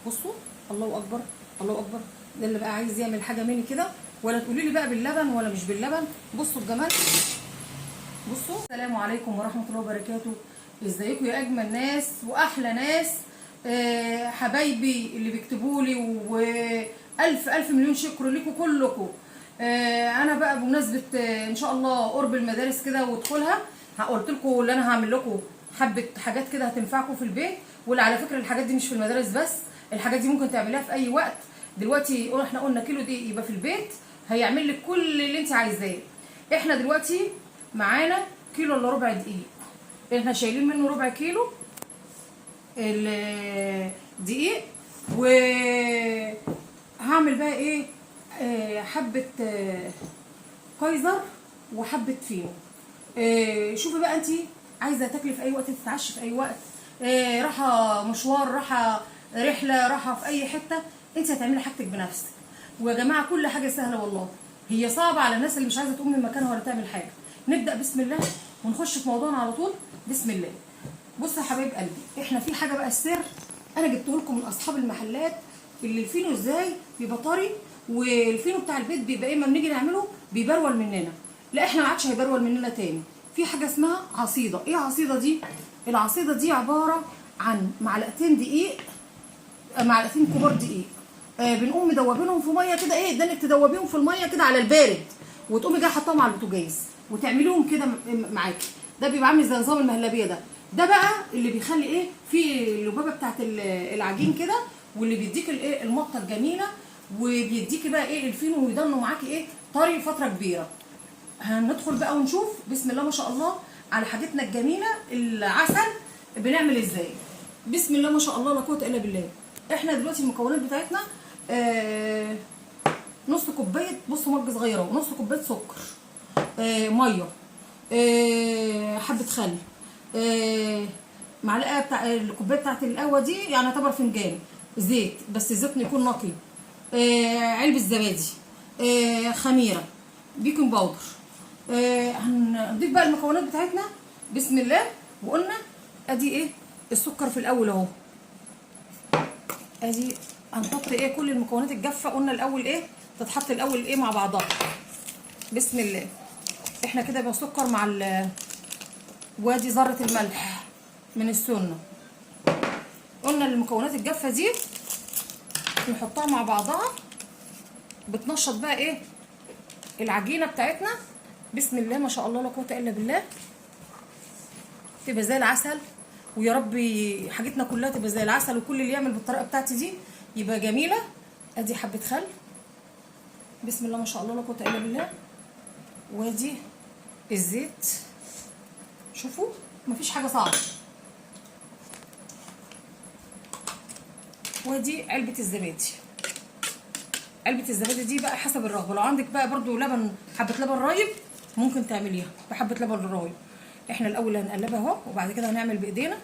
بصوا الله اكبر الله اكبر. ده اللي بقى عايز يعمل حاجة مني كده، ولا تقولي لي بقى باللبن ولا مش باللبن. بصوا الجمال. بصوا، السلام عليكم ورحمة الله وبركاته. ازيكم يا اجمل ناس واحلى ناس، حبايبي اللي بيكتبوا لي، والف الف مليون شكر لكم كلكم. انا بقى بمناسبة ان شاء الله قرب المدارس كده ودخولها، قلت لكم اللي انا هعمل لكم حبه حاجات كده هتنفعكم في البيت. واللي على فكرة الحاجات دي مش في المدارس بس، الحاجات دي ممكن تعمليها في اي وقت. دلوقتي احنا قلنا كيلو دقيق يبقى في البيت هيعمل لك كل اللي انت عايزاه. احنا دلوقتي معانا كيلو الا ربع دقيق، احنا شايلين منه ربع كيلو الدقيق. وهعمل بقى ايه؟ حبه كايزر وحبه فينو. شوفي بقى انت عايزه تاكلي في اي وقت، تتعشي في اي وقت، راحة مشوار، راحة رحله، راحة في اي حتة، انت هتعملي حاجتك بنفسك. ويا جماعة كل حاجة سهلة والله، هي صعبة على الناس اللي مش عايزه تقوم من مكانها ولا تعمل حاجة. نبدا بسم الله ونخش في موضوعنا على طول. بسم الله. بصوا يا حبايب قلبي، احنا في حاجة بقى السر انا جبته لكم من اصحاب المحلات، اللي الفينو ازاي بيبقى طري، والفينو بتاع البيت بيبقى ايه ما بنيجي نعمله بيبرول مننا. لا احنا ما عادش هيبرول مننا تاني. في حاجة اسمها عصيده. ايه عصيده دي؟ العصيده دي عبارة عن معلقتين دقيق، معلقتين كبار دقيق، بنقوم مدوبينهم في مية كده، ايه ده انك تدوبيهم في المية كده على البارد، وتقومي جاية حطاهم على البوتاجاز وتعمليهم كده معاكي. ده بيبقى عامل زي نظام المهلبيه. ده بقى اللي بيخلي ايه في اللبابه بتاعت العجين كده، واللي بيديك الايه المطه الجميلة، وبيديكي بقى ايه الفينو ويضنوا معاكي ايه طري فترة كبيرة. هندخل بقى ونشوف بسم الله ما شاء الله على حاجتنا الجميلة العسل بنعمل ازاي. بسم الله ما شاء الله لا قوة الا بالله. احنا دلوقتي المكونات بتاعتنا نص كوباية، بصوا مج صغيرة، ونص كوباية سكر، مية، حبه خل، معلقه بتاع الكوباية بتاعت القهوة دي، يعني يعتبر فنجان زيت، بس الزيت يكون نقي، علبة زبادي، خميره، baking powder. هنضيف بقى المكونات بتاعتنا بسم الله. وقلنا ادي ايه السكر في الاول اهو، ادي هنحط ايه كل المكونات الجافه. قلنا الاول ايه تتحط الاول ايه مع بعضها. بسم الله. احنا كده يبقى سكر مع وادي ذره الملح من السنة. قلنا المكونات الجافه دي نحطها مع بعضها، بتنشط بقى ايه العجينة بتاعتنا. بسم الله ما شاء الله لا قوة الا بالله، تبقى زي العسل. ويا رب حاجتنا كلها تبقى زي العسل، وكل اللي يعمل بالطريقة بتاعتي دي يبقى جميلة. ادي حبه خل، بسم الله ما شاء الله لا قوة الا بالله. وادي الزيت. شوفوا مفيش حاجة صعبة. وادي علبة الزبادي. علبة الزبادي دي بقى حسب الرغبة، لو عندك بقى برضو لبن، حبه لبن رايب ممكن تعمليها بحبه لبن رايب. احنا الاول هنقلبها اهو، وبعد كده هنعمل بايدينا.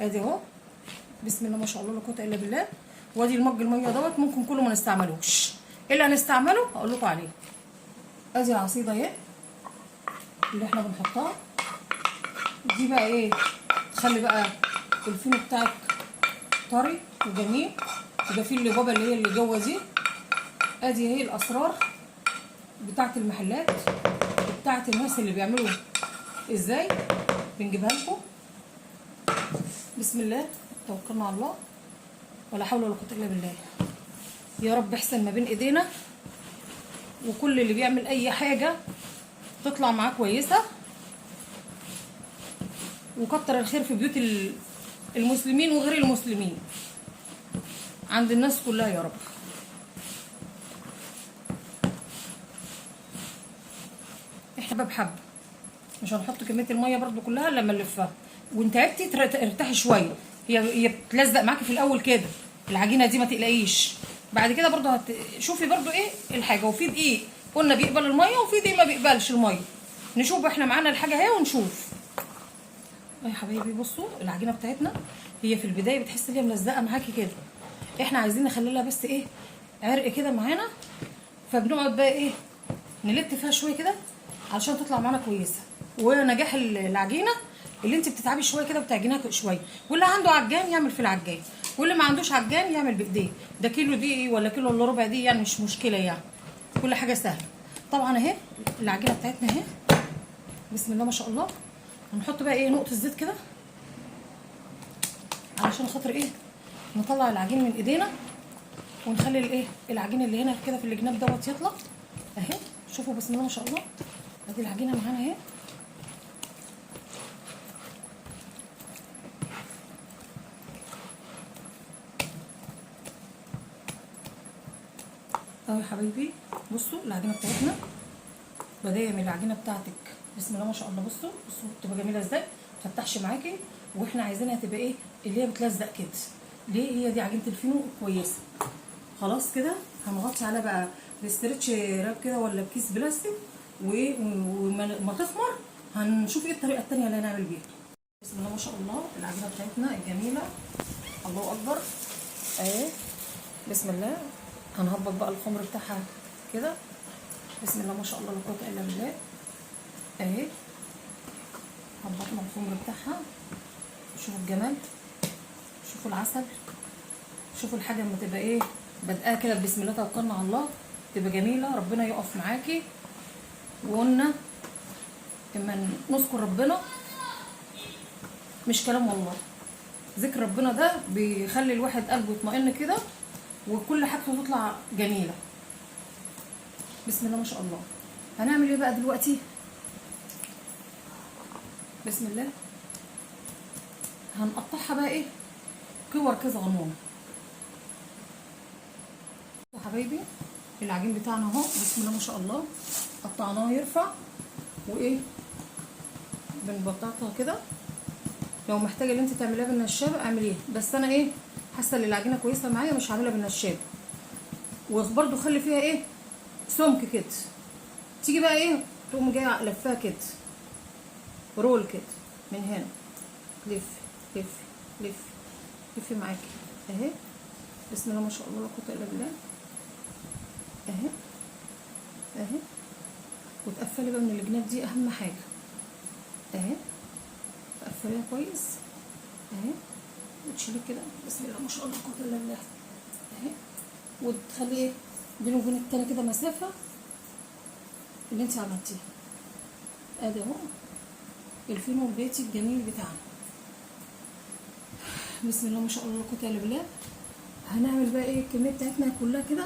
ادي اهو بسم الله ما شاء الله لا قوة الا بالله. وادي المج المية دوت ممكن كله ما نستعملوش، اللي هنستعمله هقول لكم عليه. ادي العصيده اهي اللي احنا بنحطها دي بقى ايه، تخلي بقى الفينو بتاعك طري وجميل، يبقى فيه اللبابه اللي هي اللي جوه دي. ادي هي الاسرار بتاعت المحلات وبتاعت الناس اللي بيعملوا ازاي، بنجيبها لكم. بسم الله، توكلنا على الله، ولا حول ولا قوة الا بالله. يا رب احسن ما بين ايدينا، وكل اللي بيعمل اي حاجة تطلع معاه كويسة، وكتر الخير في بيوت المسلمين وغير المسلمين عند الناس كلها يا رب. احنا بحب مش هنحط كمية المية برضو كلها لما نلفها. وانت تعبتي ارتاحي شوية، هي بتلزق معاكي في الاول كده العجينة دي، ما تقلقيش. بعد كده برضو هتشوفي برضو ايه الحاجة. وفي دقيق قلنا بيقبل المية، وفي دقيق ما بيقبلش المية. نشوف احنا معانا الحاجة اهي ونشوف. يا حبايبي بصوا العجينة بتاعتنا هي في البداية بتحس ان هي ملزقه معاكي كده، احنا عايزين نخلي لها بس ايه عرق كده معانا، فبنقعد بقى ايه نلت فيها شوية كده علشان تطلع معانا كويسة. ونجاح العجينة اللي انت بتتعبي شوية كده وبتعجنيها شوية، واللي عنده عجان يعمل في العجان. واللي ما عندوش عجان يعمل بايديه. ده كيلو دقيق ولا كيلو الا ربع دقيق يعني مش مشكلة يعني، كل حاجة سهلة. طبعا اهي العجينة بتاعتنا اهي بسم الله ما شاء الله. هنحط بقى ايه نقطة زيت كده علشان خاطر ايه نطلع العجين من ايدينا، ونخلي الايه العجين اللي هنا كده في الجناب دوت يطلع اهي. شوفوا بسم الله ما شاء الله، ادي العجينة معانا اهي. اهو يا حبايبي بصوا العجينة بتاعتنا، بداية من العجينة بتاعتك بسم الله ما شاء الله. بصوا بصوا بتبقى جميلة ازاي، ما تفتحش معاكي، واحنا عايزينها تبقى ايه اللي هي بتلزق كده. ليه؟ هي دي عجينه الفينو كويسة. خلاص كده هنغطي عليها بقى ب stretch wrap كده ولا بكيس بلاستيك، وما تخمر هنشوف ايه الطريقة الثانية اللي هنعمل بيها. بسم الله ما شاء الله العجينة بتاعتنا الجميلة، الله اكبر اهي بسم الله. هنهبط بقى الخمر بتاعها كده بسم الله ما شاء الله لا قوة الا بالله اهي. هبطنا الخمر بتاعها، شوفوا الجمال، شوفوا العسل، شوفوا الحاجة لما تبقى ايه بادئه كده بسم الله توكلنا على الله تبقى جميلة. ربنا يقف معاكي. وقلنا اما نذكر ربنا مش كلام والله، ذكر ربنا ده بيخلي الواحد قلبه يطمئن كده، وكل حاجته تطلع جميلة بسم الله ما شاء الله. هنعمل ايه بقى دلوقتي؟ بسم الله هنقطعها بقى ايه كور كده صغنونه يا حبايبي. العجين بتاعنا اهو بسم الله ما شاء الله، قطعناه يرفع، وايه بنبططها كده. لو محتاجه ان انت تعمليها بالنشابه اعمليها، بس انا ايه حاسه ان العجينة كويسة معايا مش هعملها بالنشابه. وبرده خلي فيها ايه سمك كده، تيجي بقى ايه تقوم جاية لفاها كده رول كده من هنا، لف لف لف لف معاكي اهي بسم الله ما شاء الله لا قوة الا بالله اهي اهي. وتقفلي بقى من الجناب دي اهم حاجة اهي، تقفليها كويس اهي، وتشيلي كده بسم الله ما شاء الله لا قوة الا بالله اهي. وتخلي ايه بينه وبين التاني كده مسافة اللي انت عملتيها. ادي اهو الفينو البيتي الجميل بتاعنا بسم الله ما شاء الله لا قوة الا بالله. هنعمل بقى ايه الكمية بتاعتنا كلها كده،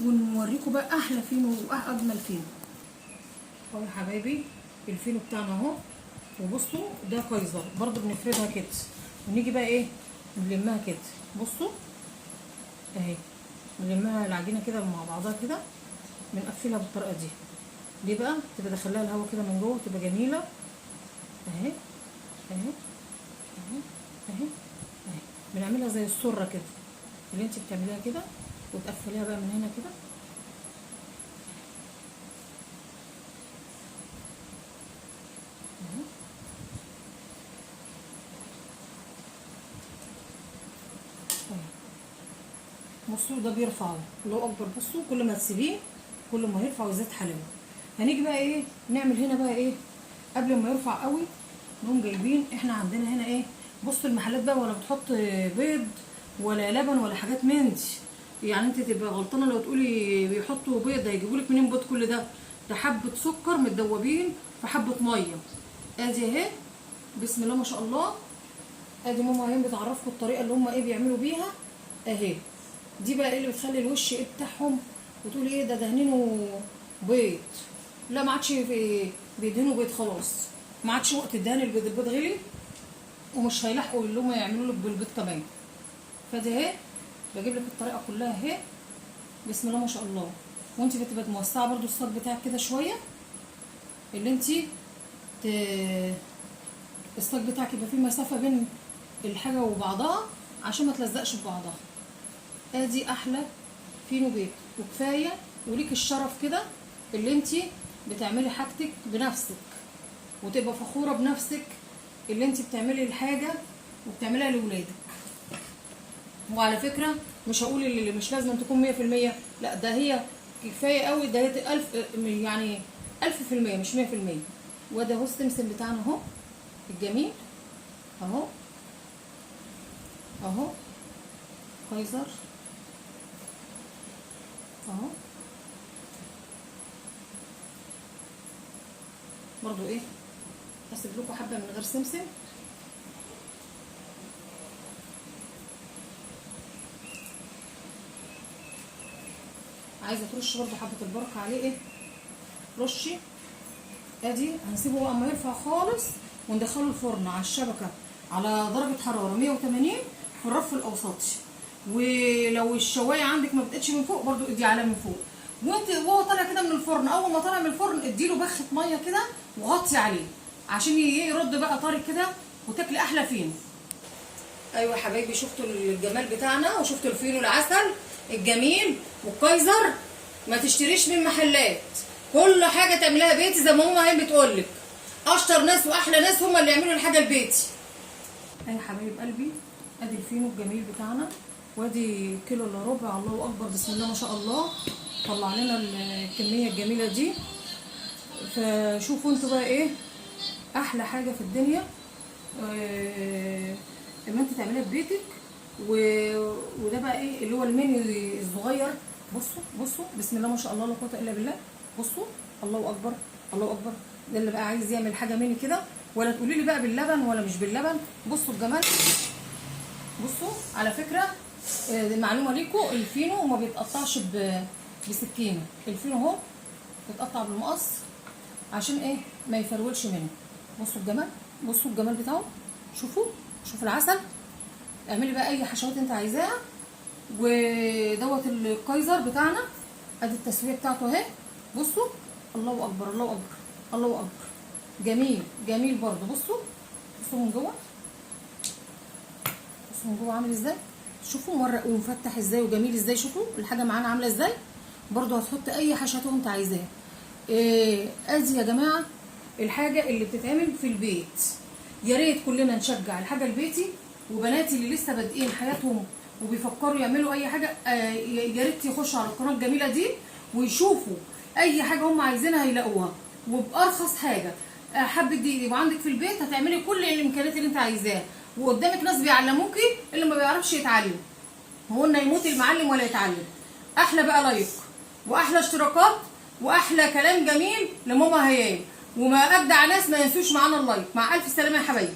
ونوريكم بقى احلى فينو واجمل فينو. اهو يا حبايبي الفينو بتاعنا اهو. وبصوا ده كايزر برضو بنفردها كده، ونيجي بقى ايه نلمها كده. بصوا اهي نلمها العجينة كده مع بعضها كده، بنقفلها بالطريقة دي. ليه بقى؟ تبقى داخلها الهواء كده من جوه، تبقى جميلة اهي اهي اهي اهي اهي. بنعملها زي السرة كده اللي انت بتعمليها كده، وتقفليها بقى من هنا كده. بصوا ده بيرفع الله اكبر. بصوا كل ما تسيبيه كل ما يرفع ويزيد حلاوة. هنيجي بقى ايه نعمل هنا بقى ايه قبل ما يرفع قوي، نقوم جايبين احنا عندنا هنا ايه. بصوا المحلات بقى ولا بتحط بيض ولا لبن ولا حاجات من دي، يعني انت تبقى غلطانة لو تقولي بيحطوا بيض، هيجيبوا لك منين بيض كل ده؟ ده حبه سكر متدوبين في حبه مية. ادي اهي بسم الله ما شاء الله. ادي ماما اهي بتعرفكم الطريقة اللي هم ايه بيعملوا بيها اهي. دي بقى ايه اللي بتخلي الوش ايه بتاعهم، وتقولي ايه ده دهنينه بيض. لا ما عادش بيدهنوا بيض خلاص، ما عادش وقت الدهن، البيض البيض غلي ومش هيلحقوا اللي هم يعملوا لك بالبيض كمان. فدي اهي بجيب لك الطريقة كلها اهي بسم الله ما شاء الله. وانت بتبقى موسعه برده الصاج بتاعك كده شوية، اللي انت الصاج بتاعك يبقى فيه مسافة بين الحاجة وبعضها عشان ما تلزقش في بعضها. ادي احلى فينو بيت. وكفاية وليك الشرف كده اللي انت بتعملي حاجتك بنفسك، وتبقى فخورة بنفسك اللي انت بتعملي الحاجة وبتعمليها لاولادك. وعلى فكرة مش هقول اللي مش لازم تكون 100%، لا ده هي كفاية قوي، ده هي 1000 يعني 1000% مش 100%. وده اهو السمسم بتاعنا اهو الجميل اهو اهو. الكايزر اهو برضو ايه، هسيب لكم حبه من غير سمسم. عايزه ترش برضو حبه البركة عليه، ايه رشي. ادي هنسيبه بقى اما يرفع خالص وندخله الفرن على الشبكة على درجه حرارة 180 في الرف الاوسطي. ولو الشوايه عندك ما بتقتش من فوق برضو ادي عليها من فوق. وانت وهو طالع كده من الفرن، اول ما طالع من الفرن اديله بخه مية كده وغطي عليه عشان يرد بقى طري كده وتاكلي احلى فينو. ايوه يا حبايبي، شفتوا الجمال بتاعنا وشفتوا الفينو العسل الجميل والكايزر. ما تشتريش من محلات، كل حاجة تعملها بيتي زي ما ماما هي بتقولك. اشطر ناس واحلى ناس هم اللي يعملوا الحاجة البيتي. اي حبايب قلبي، ادي الفينو الجميل بتاعنا، وادي كيلو الا ربع. الله اكبر، بسم الله ما شاء الله، طلع لنا الكمية الجميلة دي. فشوفوا انتوا بقى ايه احلى حاجة في الدنيا اما انت تعمليها في بيتك. وده بقى ايه اللي هو الميني الصغير. بصوا بصوا، بسم الله ما شاء الله لا قوة الا بالله. بصوا، الله اكبر الله اكبر. ده اللي بقى عايز يعمل حاجة ميني كده، ولا تقولي لي بقى باللبن ولا مش باللبن. بصوا الجمال. بصوا على فكرة، معلومة ليكم، الفينو ما بيتقطعش بسكينة. الفينو اهو بيتقطع بالمقص عشان ايه؟ ما يفرولش منه. بصوا الجمال، بصوا الجمال بتاعه. شوفوا شوفوا العسل. اعملي بقى اي حشوات انت عايزاها. ودوت الكايزر بتاعنا، ادي التسوية بتاعته اهي. بصوا، الله اكبر الله اكبر الله اكبر، جميل جميل برضو. بصوا بصوا من جوه، بصوا من جوه عامل ازاي. شوفوا مرق ومفتح ازاي وجميل ازاي. شوفوا الحاجة معانا عامله ازاي. برضو هتحط اي حشوات انت عايزاها. ادي يا جماعة الحاجة اللي بتتعمل في البيت. يا ريت كلنا نشجع الحاجة البيتي، وبناتي اللي لسه بادئين حياتهم وبيفكروا يعملوا اي حاجة، يا ريت يخشوا على القناة الجميلة دي ويشوفوا اي حاجة هم عايزينها يلاقوها، وبارخص حاجة. حبه دي يبقى عندك في البيت، هتعملي كل الامكانيات اللي انت عايزاها، وقدامك ناس بيعلموكي. اللي ما بيعرفش يتعلم، هو قلنا يموت المعلم ولا يتعلم. احلى بقى like واحلى اشتراكات واحلى كلام جميل لماما هيام، وما ابدع ناس ما ينسوش معانا ال like. مع الف سلامه يا حبايبي.